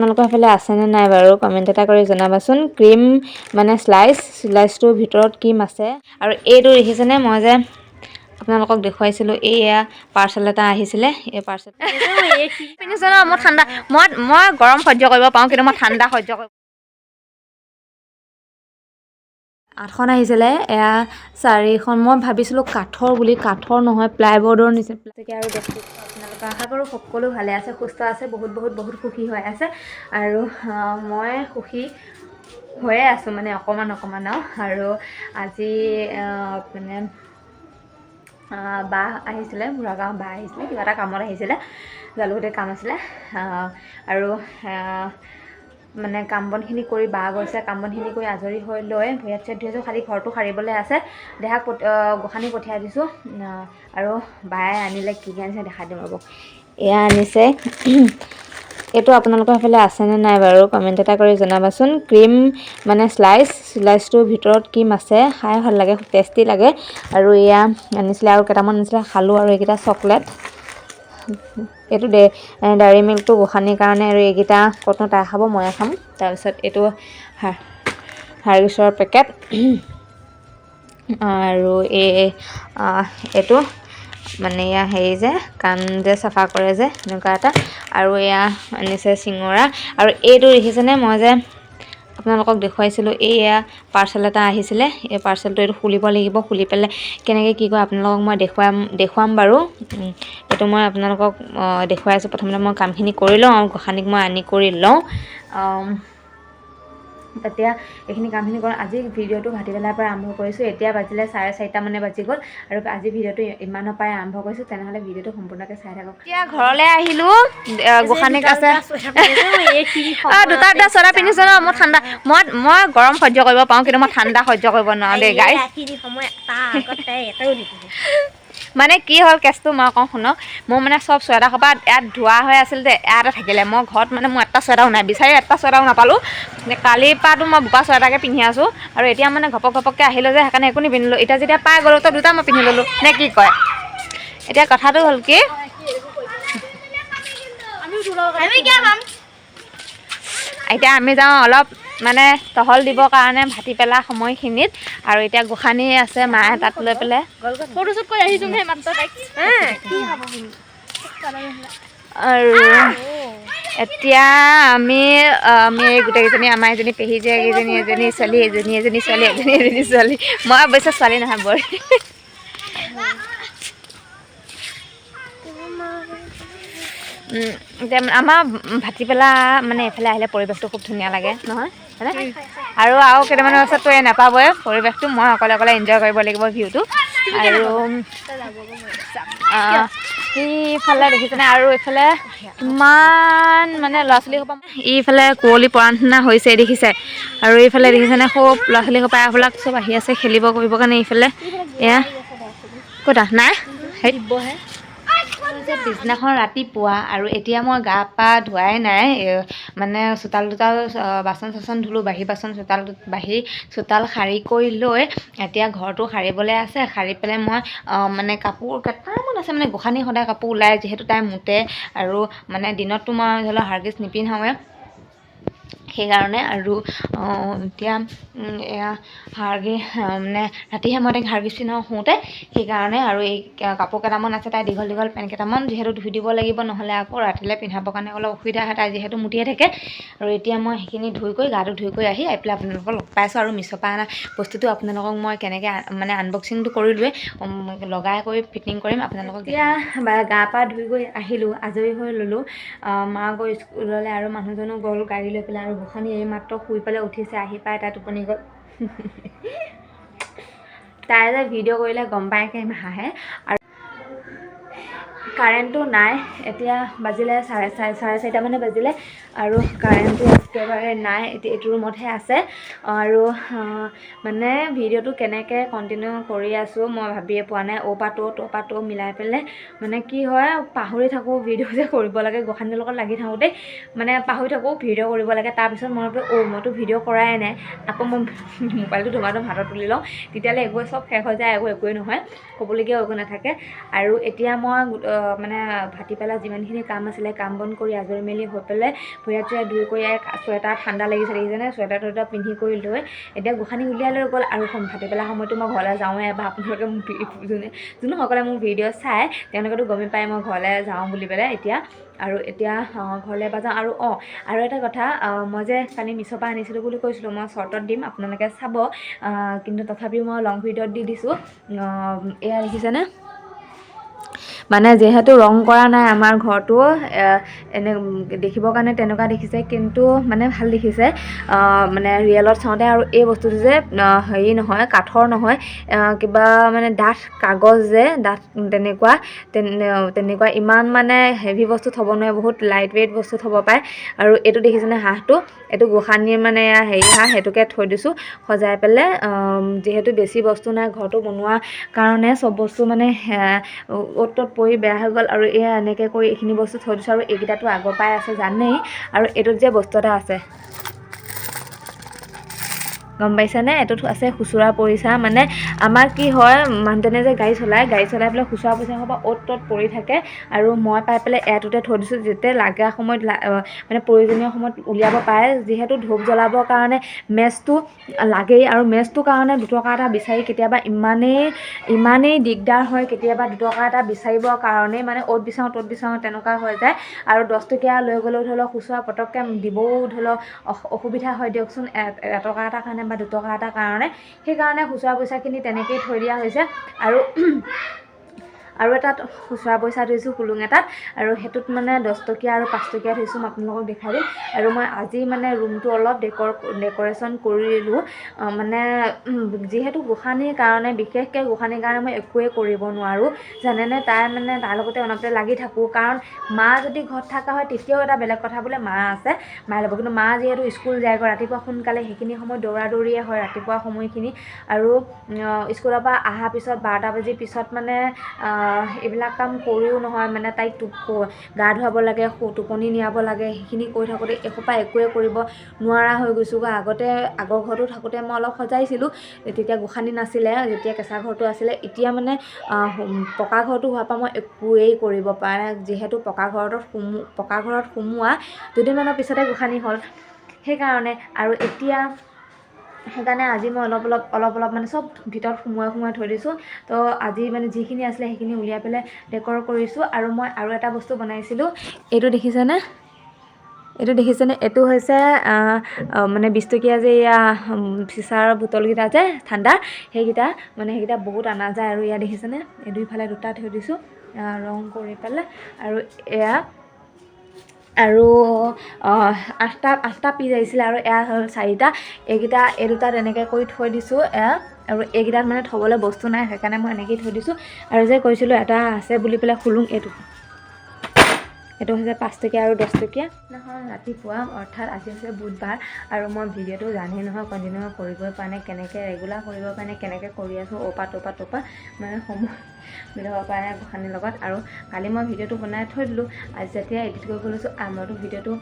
আপোনালোকৰ সেইফালে আছেনে নাই বাৰু কমেণ্ট এটা কৰি জনাবাচোন। ক্ৰীম মানে শ্লাইচটোৰ ভিতৰত ক্ৰীম আছে। আৰু এইটো দেখিছেনে, মই যে আপোনালোকক দেখুৱাইছিলোঁ, এইয়া পাৰ্চেল এটা আহিছিলে। এই পাৰ্চেল পিন্ধিছোঁ ন। মই ঠাণ্ডা, মই মই গৰম সহ্য কৰিব পাৰোঁ, কিন্তু মই ঠাণ্ডা সহ্য কৰিব। 8খন আহিছিলে, এয়া 4খন। মই ভাবিছিলোঁ কাঠৰ বুলি, কাঠৰ নহয়, প্লাইবৰ্ডৰ নিচিনা। আৰু দেখি আপোনালোকে, আশা কৰোঁ সকলো ভালে আছে, সুস্থ আছে, বহুত বহুত বহুত সুখী হৈ আছে। আৰু মই সুখী হৈয়ে আছোঁ, মানে অকণমান অকণমান আৰু আজি মানে বা আহিছিলে, বুঢ়াগাঁও বা আহিছিলে, কিবা এটা কামত আহিছিলে, জালুকতে কাম আছিলে। আৰু মানে কাম বনখিনি কৰি বা গৈছে। কাম বনখিনি কৰি আজৰি হৈ লৈ ভৰি হাত চাত ধুইছোঁ, খালি ঘৰটো সাৰিবলৈ আছে। দেহাক গোসাঁনী পঠিয়াই দিছোঁ। আৰু বায়ে আনিলে, কি কি আনিছে দেখাই দিম ৰ'ব। এয়া আনিছে। এইটো আপোনালোকৰ সেইফালে আছেনে নাই বাৰু কমেণ্ট এটা কৰি জনাবাচোন। ক্ৰীম মানে শ্লাইচটোৰ ভিতৰত ক্ৰীম আছে, খাই ভাল লাগে, টেষ্টি লাগে। আৰু এয়া আনিছিলে, আৰু কেইটামান আনিছিলে, খালোঁ। আৰু এইকেইটা চকলেট, এইটো ডায়েৰী মিল্কটো গোসাঁনীৰ কাৰণে। আৰু এইকেইটা ক'তনো তাই খাব, ময়ে খাম। তাৰপিছত এইটো হাৰ্গিছৰ পেকেট। আৰু এই এইটো মানে এয়া হেৰি যে কাণ যে চাফা কৰে যে, এনেকুৱা এটা। আৰু এয়া আনিছে চিঙৰা। আৰু এইটো দেখিছেনে, মই যে আপোনালোকক দেখুৱাইছিলোঁ, এইয়া পাৰ্চেল এটা আহিছিলে। এই পাৰ্চেলটো এইটো খুলিব লাগিব, খুলি পেলাই কেনেকৈ কি কয় আপোনালোকক মই দেখুৱাম বাৰু। এইটো মই আপোনালোকক দেখুৱাই আছোঁ। প্ৰথমতে মই কামখিনি কৰি লওঁ আৰু গোসাঁনীক মই আনি কৰি লওঁ, তেতিয়া এইখিনি কামখিনি কৰোঁ। আজি ভিডিঅ'টো ভাটিবেলাৰ পৰা আৰম্ভ কৰিছোঁ। এতিয়া বাজিলে 4:30 মানে বাজি গ'ল। আৰু আজি ভিডিঅ'টো ইমানৰ পৰাই আৰম্ভ কৰিছোঁ। তেনেহ'লে ভিডিঅ'টো সম্পূৰ্ণকৈ চাই থাকক। এতিয়া ঘৰলৈ আহিলোঁ। গোসাঁনীক আছে, দুটা দুটা চোৱেটাৰ পিন্ধিছোঁ ন। মই ঠাণ্ডা, মই মই গৰম সহ্য কৰিব পাৰোঁ, কিন্তু মই ঠাণ্ডা সহ্য কৰিব নোৱাৰোঁ দেই গাইজ। মানে কি হ'ল কেছটো মই কওঁ শুনক। মোৰ মানে চব চুৱেটাৰ সোপা ইয়াত ধোৱা হৈ আছিল যে, ইয়াতে থাকিলে। মই ঘৰত মানে মোৰ এটা চুৱেটাৰো নাই, বিচাৰি এটা চুৱেটাৰো নাপালোঁ। কালিৰ পৰাতো মই বোপা চুৱেটাৰকে পিন্ধি আছোঁ। আৰু এতিয়া মানে ঘপক ঘপককৈ আহিলোঁ যে, সেইকাৰণে একো নিপিন্ধিলোঁ। এতিয়া যেতিয়া পাই গ'লোঁ তো দুটা মই পিন্ধি ল'লোঁ নে কি কয়। এতিয়া কথাটো হ'ল কি, এতিয়া আমি যাওঁ অলপ মানে টহল দিবৰ কাৰণে ভাটি পেলা সময়খিনিত। আৰু এতিয়া গোসাঁনী আছে, মায়ে তাত লৈ পেলাই। আৰু এতিয়া আমি আমি গোটেইকেইজনী, আমাৰ এজনী পেহী জীয়েক, এজনী এজনী ছোৱালী, এজনী এজনী ছোৱালী, এজনী এজনী ছোৱালী। মই অৱশ্যে ছোৱালী নহয়, বোৱাৰী। এতিয়া আমাৰ ভাটিবেলা মানে এইফালে আহিলে পৰিৱেশটো খুব ধুনীয়া লাগে নহয় হয়নে? আৰু আৰু কেইটামানৰ পাছততো এই নাপাবই পৰিৱেশটো, মই অকলে অকলে এনজয় কৰিব লাগিব ভিউটো। আৰু সেইফালে দেখিছেনে, আৰু এইফালে ইমান মানে ল'ৰা ছোৱালী সোপা, এইফালে কুঁৱলী পৰা নিচিনা হৈছে দেখিছে। আৰু এইফালে দেখিছেনে, খুব ল'ৰা ছোৱালী সোপা এইবিলাক চব আহি আছে খেলিব কৰিবৰ কাৰণে। এইফালে এয়া ক'তা নাই। পিছদিনাখন ৰাতিপুৱা আৰু এতিয়া মই গা পা ধোৱাই নাই, মানে চোতাল তোতাল বাচন চাচন ধুলোঁ, বাঢ়ি বাচন চোতাল বাঢ়ি চোতাল সাৰি কৰি লৈ এতিয়া ঘৰটো সাৰিবলৈ আছে। সাৰি পেলাই মই মানে কাপোৰ কেইটামান আছে, মানে গোসাঁনী সদায় কাপোৰ ওলায় যিহেতু তাই মুতে। আৰু মানে দিনততো মই ধৰি লওক হাৰ্গিছ নিপিন্ধাওঁৱে, সেইকাৰণে। আৰু এতিয়া এয়া হাৰ্গি মানে ৰাতিহে মই তাইক হাৰ্গিছ পিন্ধাওঁ শুওঁতে, সেইকাৰণে। আৰু এই কাপোৰ কেইটামান আছে, তাই দীঘল দীঘল পেণ্ট কেইটামান যিহেতু ধুই দিব লাগিব, নহ'লে আকৌ ৰাতিলৈ পিন্ধাবৰ কাৰণে অলপ অসুবিধা হয়, তাই যিহেতু মুতিয়ে থাকে। আৰু এতিয়া মই সেইখিনি ধুই কৰি গাটো ধুই কৰি আহি পেলাই আপোনালোকক লগ পাইছোঁ। আৰু মিছ'ৰ পৰা অনা বস্তুটো আপোনালোকক মই কেনেকৈ মানে আনবক্সিংটো কৰিলোৱে, লগাই কৰি ফিটিং কৰিম আপোনালোকক। এতিয়া গা পা ধুই কৰি আহিলোঁ, আজৰি হৈ ল'লোঁ। মা গৈ স্কুললৈ আৰু মানুহজনো গ'ল গাড়ী লৈ পেলাই। আৰু গোসাঁনী এইমাত্ৰ শুই পেলাই উঠিছে, আহি পাই তাই টোপনি গ'ল। তাই যে ভিডিঅ' কৰিলে গম পাই হাঁহে। আৰু কাৰেণ্টটো নাই, এতিয়া বাজিলে 4:30 মানে বাজিলে আৰু কাৰেণ্টটো একেবাৰে নাই, এতিয়া এইটো ৰুমতহে আছে। আৰু মানে ভিডিঅ'টো কেনেকৈ কণ্টিনিউ কৰি আছোঁ মই ভাবিয়ে পোৱা নাই। অ' পৰা তৌ, ত'ৰ পৰা তৌ মিলাই পেলাই মানে কি হয়, পাহৰি থাকোঁ ভিডিঅ' যে কৰিব লাগে। গোসাঁনীৰ লগত লাগি থাকোঁতে মানে পাহৰি থাকোঁ ভিডিঅ' কৰিব লাগে। তাৰপিছত মনত পৰে, অ' মইতো ভিডিঅ' কৰাই নাই। আকৌ মই মোবাইলটো ধুমা ধুম হাতত তুলি লওঁ, তেতিয়াহ'লে একো চব শেষ হৈ যায়, একো একোৱেই নহয়, ক'বলগীয়াও একো নাথাকে। আৰু এতিয়া মই মানে ভাটিবেলা যিমানখিনি কাম আছিলে কাম বন কৰি আজৰি মেলি হৈ পেলাই ভৰি হাত চৰি ধুই কৰি চুৱেটাৰ ঠাণ্ডা লাগিছে দেখিছেনে, চুৱেটাৰ টুৱেটাৰ পিন্ধি কৰি লৈ এতিয়া গোসাঁনী উলিয়াই লৈ গ'ল। আৰু ভাটিবেলা সময়তো মই ঘৰলৈ যাওঁৱে এবাৰ, আপোনালোকে যোনসকলে মোৰ ভিডিঅ' চায় তেওঁলোকেতো গমেই পায় মই ঘৰলৈ যাওঁ বুলি পেলাই এতিয়া। আৰু এতিয়া ঘৰলৈ এবাৰ যাওঁ। আৰু আৰু এটা কথা, মই যে কালি মিছ'ৰ পৰা আনিছিলোঁ বুলি কৈছিলোঁ, মই শ্বৰ্টত দিম, আপোনালোকে চাব, কিন্তু তথাপিও মই লং ভিডিঅ'ত দি দিছোঁ। এয়া দেখিছেনে, মানে যিহেতু ৰং কৰা নাই আমাৰ ঘৰটো, এনে দেখিবৰ কাৰণে তেনেকুৱা দেখিছে, কিন্তু মানে ভাল দেখিছে মানে ৰিয়েলত চাওঁতে। আৰু এই বস্তুটো যে হেৰি নহয়, কাঠৰ নহয়, কিবা মানে ডাঠ কাগজ যে ডাঠ তেনেকুৱা, তেনেকুৱা ইমান মানে হেভি বস্তু থ'ব নোৱাৰে, বহুত লাইট ৱেইট বস্তু থ'ব পাৰে। আৰু এইটো দেখিছেনে হাঁহটো, এইটো গোসাঁনীৰ মানে হেৰি হাঁহ, সেইটোকে থৈ দিছোঁ সজাই পেলাই। যিহেতু বেছি বস্তু নাই ঘৰটো বনোৱা কাৰণে চব বস্তু মানে অ'ত ত'ত পৰি বেয়া হৈ গ'ল। আৰু এয়া এনেকৈ কৰি এইখিনি বস্তু থৈ দিছোঁ। আৰু এইকেইটাতো আগৰ পৰাই আছে জানেই। আৰু এইটোত যে বস্তু এটা আছে গম পাইছেনে, এইটোত আছে খুচুৰা পইচা। মানে আমাৰ কি হয়, মানুহজনে যে গাড়ী চলায়, গাড়ী চলাই পেলাই খুচুৰা পইচা সোপা অ'ত ত'ত পৰি থাকে। আৰু মই পাই পেলাই এইটোতে থৈ দিছোঁ, যেতিয়া লগা সময়ত মানে প্ৰয়োজনীয় সময়ত উলিয়াব পাৰে। যিহেতু ধূপ জ্বলাবৰ কাৰণে মেচটো লাগেই, আৰু মেচটোৰ কাৰণে দুটকা এটা বিচাৰি কেতিয়াবা ইমানেই দিগদাৰ হয়, কেতিয়াবা দুটকা এটা বিচাৰিবৰ কাৰণেই মানে অ'ত বিচাৰোঁ ত'ত বিচাৰোঁ তেনেকুৱা হৈ যায়। আৰু 10 টকীয়া লৈ গ'লেও ধৰি লওক খুচুৰা পটককৈ দিবও ধৰি লওক অসুবিধা হয় দিয়কচোন, এটকা এটা কাৰণে বা দুটকা এটা কাৰণে। সেইকাৰণে খুচুৰা পইচাখিনি তেনেকেই থৈ দিয়া হৈছে। আৰু আৰু এটাত খুচুৰা পইচা থৈছোঁ খুলুং এটাত, আৰু সেইটোত মানে 10 টকীয়া আৰু 5 টকীয়া থৈছোঁ, মই আপোনালোকক দেখাই দিম। আৰু মই আজি মানে ৰুমটো অলপ ডেক'ৰেশ্যন কৰিলোঁ, মানে যিহেতু গোসাঁনীৰ কাৰণে, বিশেষকৈ গোসাঁনীৰ কাৰণে মই একোৱেই কৰিব নোৱাৰোঁ জানেনে। তাই মানে তাৰ লগতে অনবৰতে লাগি থাকোঁ, কাৰণ মা যদি ঘৰত থকা হয় তেতিয়াও এটা বেলেগ কথা, বোলে মা আছে মায়ে ল'ব, কিন্তু মা যিহেতু স্কুল যায়গৈ ৰাতিপুৱা সোনকালে, সেইখিনি সময়ত দৌৰা দৌৰিয়ে হয় ৰাতিপুৱা সময়খিনি। আৰু স্কুলৰ পৰা অহাৰ পিছত 12টা বাজিৰ পিছত মানে এইবিলাক কাম কৰিও নহয়, মানে তাইক গা ধুৱাব লাগে, টোপনি নিয়াব লাগে, সেইখিনি কৰি থাকোঁতে এসোপা একোৱে কৰিব নোৱাৰা হৈ গৈছোঁগৈ। আগতে আগৰ ঘৰটো থাকোঁতে মই অলপ সজাইছিলোঁ, তেতিয়া গোসাঁনী নাছিলে, যেতিয়া কেঁচা ঘৰটো আছিলে। এতিয়া মানে পকা ঘৰটো হোৱাৰ পৰা মই একোৱেই কৰিব পৰা নাই, যিহেতু পকা ঘৰত সোমোৱা দুদিনমানৰ পিছতে গোসাঁনী হ'ল, সেইকাৰণে। আৰু এতিয়া সেইকাৰণে আজি মই অলপ অলপ অলপ অলপ মানে চব ভিতৰত সোমোৱাই সোমোৱাই থৈ দিছোঁ। তো আজি মানে যিখিনি আছিলে সেইখিনি উলিয়াই পেলাই ডেকৰ কৰিছোঁ। আৰু মই আৰু এটা বস্তু বনাইছিলোঁ, এইটো দেখিছেনে, এইটো দেখিছেনে, এইটো হৈছে মানে 20 টকীয়া যে এয়া চিচাৰৰ বটলকেইটা যে ঠাণ্ডা, সেইকেইটা মানে সেইকেইটা বহুত অনা যায়। আৰু এয়া দেখিছেনে, এই দুইফালে দুটা থৈ দিছোঁ ৰং কৰি পেলাই। আৰু এয়া আৰু আঠটা পিচ আহিছিলে, আৰু এয়া হ'ল 4টা। এইকেইটা এই দুটা তেনেকৈ কৰি থৈ দিছোঁ এয়া। আৰু এইকেইটাত মানে থ'বলৈ বস্তু নাই, সেইকাৰণে মই এনেকৈয়ে থৈ দিছোঁ। আৰু যে কৈছিলোঁ এটা আছে বুলি পেলাই খুলুং, এইটো এইটো হৈছে 5 টকীয়া আৰু 10 টকীয়া। নহয় ৰাতিপুৱা, অৰ্থাৎ আজি হৈছে বুধবাৰ। আৰু মই ভিডিঅ'টো জানেই নহয় কণ্টিনিউ কৰিবই পৰা নাই, কেনেকৈ ৰেগুলাৰ কৰিব পৰা নাই, কেনেকৈ কৰি আছোঁ অ'পা ত'পা ত'পা, মানে সময় মিলাব পৰা নাই গোসাঁনীৰ লগত। আৰু কালি মই ভিডিঅ'টো বনাই থৈ দিলোঁ, আজি যেতিয়া এডিট কৰিব লৈছোঁ মইতো ভিডিঅ'টো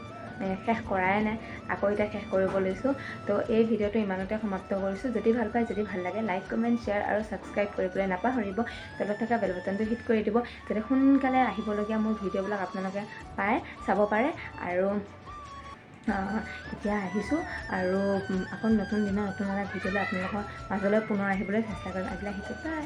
শেষ কৰাই নাই, আকৌ এতিয়া শেষ কৰিব লৈছোঁ। তো এই ভিডিঅ'টো ইমানতে সমাপ্ত কৰিছোঁ। যদি ভাল পায়, যদি ভাল লাগে লাইক, কমেণ্ট, শ্বেয়াৰ আৰু ছাবস্ক্ৰাইব কৰিবলৈ নাপাহৰিব। তলত থকা বেল বাটনটো হিট কৰি দিব, যাতে সোনকালে আহিবলগীয়া মোৰ ভিডিঅ'বিলাক আপোনালোকে পায়, চাব পাৰে। আৰু এতিয়া আহিছোঁ আৰু আকৌ নতুন দিনা নতুন এটা ভিডিঅ'লৈ আপোনালোকৰ মাজলৈ পুনৰ আহিবলৈ চেষ্টা কৰিম। আজিলৈ আহিছোঁ, বাই।